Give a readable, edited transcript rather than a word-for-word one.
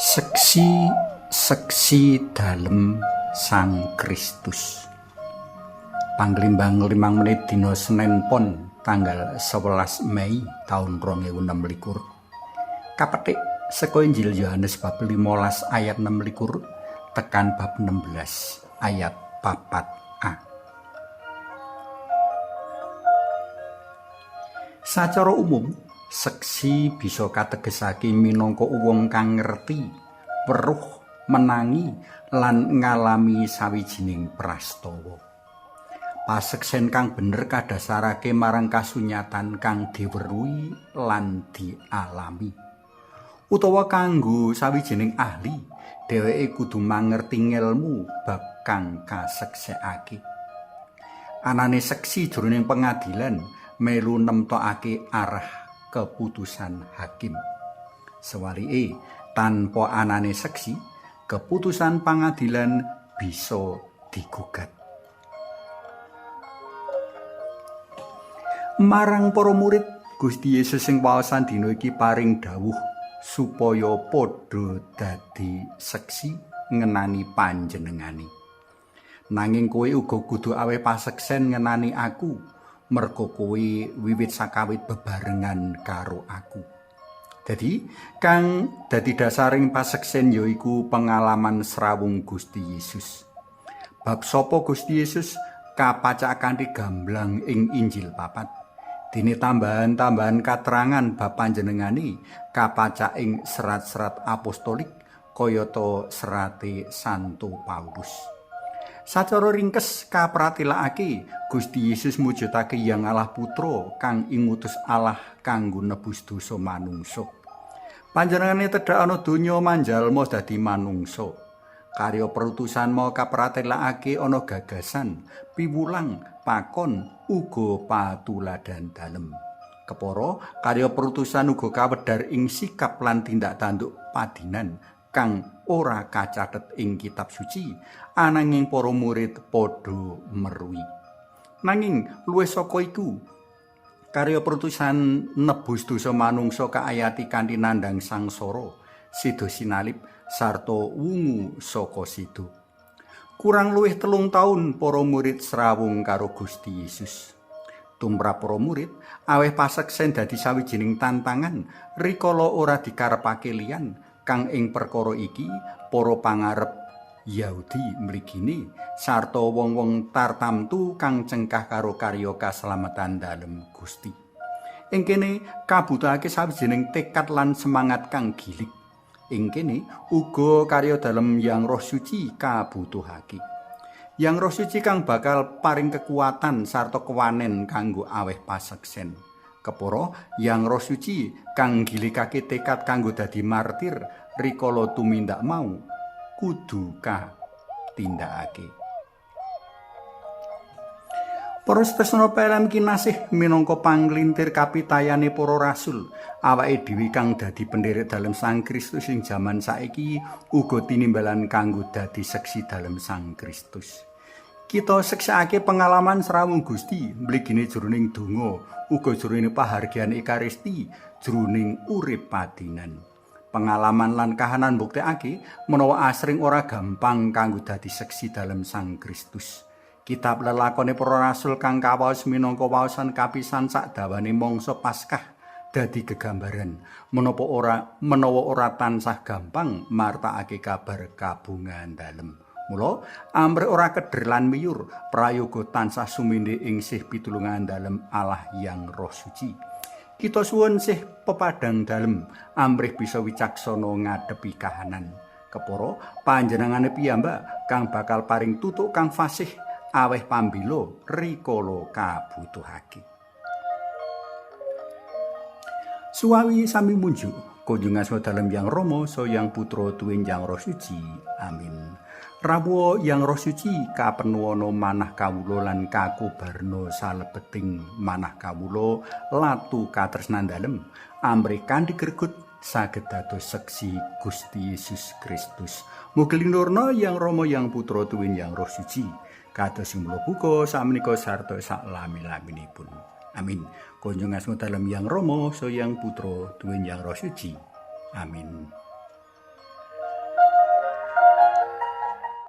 Seksi-seksi dalem Sang Kristus. Panglimbang 5 menit dina Senen Pon tanggal 11 Mei taun 2026. Kapetik saka Injil Yohanes bab 15 ayat 26 tekan bab 16 ayat 4a. Sacara umum, seksi bisa kategesake minangka wong kang ngerti, weruh, menangi lan ngalami sawijining prastawa. Paseksen kang bener kadasarake marang kasunyatan kang diweruhi lan dialami. Utawa kanggo sawijining ahli, dheweke kudu mangerti ngelmu bab kang kaseksekake. Anane seksi jroning pengadilan melu nemtokake arah keputusan hakim. Sewalike, tanpa anane seksi, keputusan pangadilan bisa digugat. Marang para murid, Gusti Yesus sing waosan dina iki paring dawuh supaya padha dadi seksi ngenani panjenengane. Nanging kowe uga kudu aweh paseksen ngenani aku, merga kowe wiwit sakawit bebarengan karo aku. Dadi, kang dadi dasaring paseksen yaiku pengalaman srawung Gusti Yesus. Bab sapa Gusti Yesus kapacak kanthi gamblang ing Injil papat. Dene tambahan-tambahan katerangan bab panjenengane kapacak ing serat-serat apostolik kayata serate Santo Paulus. Sacara ringkes kapratelakake Gusti Yesus mujudake Yang Allah Putra kang ingutus Allah kanggo nebus dosa manungsa. Panjenengane tedhak ana donya manjalma dadi manungsa. Karya perutusan mau kapratelakake ana gagasan, piwulang, pakon uga patuladan dalem. Kepara karya perutusan uga kawedhar ing sikap lan tindak tanduk padinan kang ora kacathet ing kitab suci, ananging para murid padha meruhi. Nanging luwih saka iku, karya perutusan nebus dosa manungsa kaayati kanthi nandhang sangsara, sida sinalib sarta wungu saka sida. Kurang luwih 3 taun para murid srawung karo Gusti Yesus. Tumrap para murid, aweh paseksen dadi sawijining tantangan rikala ora dikarepake liyan kang ing perkara iki para pangarep Yahudi mligine sarta wong-wong tartamtu kang cengkah karo karya kaslametan dalem Gusti. Ing kene kabutuhake sawijining tekad lan semangat kang gilik. Ing kene uga karya dalem Yang Roh Suci kabutuhake. Yang Roh Suci kang bakal paring kekuatan sarta kewanen kanggo aweh paseksen. Kepara Yang Roh Suci kang gilikake tekad kanggo dadi martir rikala tumindak mau kudu katindakake. Para tresna PLM kinasih minangka panglintir kapitayane para rasul, awake dhewe kang dadi penderek dalem Sang Kristus ing jaman saiki uga tinimbalan kanggo dadi seksi dalem Sang Kristus. Kita seksekake pengalaman srawung Gusti mligine jroning donga, uga jroning pahargyan Ekaristi, jroning urip padinan. Pengalaman lan kahanan mbuktekake menawa asring ora gampang kanggo dadi seksi dalem Sang Kristus. Kitab lelakone para rasul kang kawaos minangka waosan kapisan sakdawane mangsa Paskah dadi gegambaran menawa ora tansah gampang martakake kabar kabungan dalem. Mula amrih ora keder lan miyur, prayoga tansah sumindhe ing sih pitulungan dalem Allah Yang Roh Suci. Kita suwun sih pepadang dalem amrih bisa wicaksana ngadepi kahanan. Kepara panjenengane piyambak kang bakal paring tutuk kang fasih aweh pambila rikala kabutuhake. Suwawi sami munjuk kunjung asma dalem Yang Rama, Sang Putra tuwin Yang Roh Suci. Amin. Rawuh Yang Roh Suci kapenuwana manah kawula lan kakobarna salebeting manah kawula latu katresnan dalem amrih kanthi gregut saged dados seksi Gusti Yesus Kristus. Mugi linurna Yang Rama, Yang Putra tuwin Yang Roh Suci. Kados mula buka sakmenika sarta saklami-laminipun. Amin. Kunjung asma dalem Yang Rama, Sang Putra tuwin Yang Roh Suci. Amin.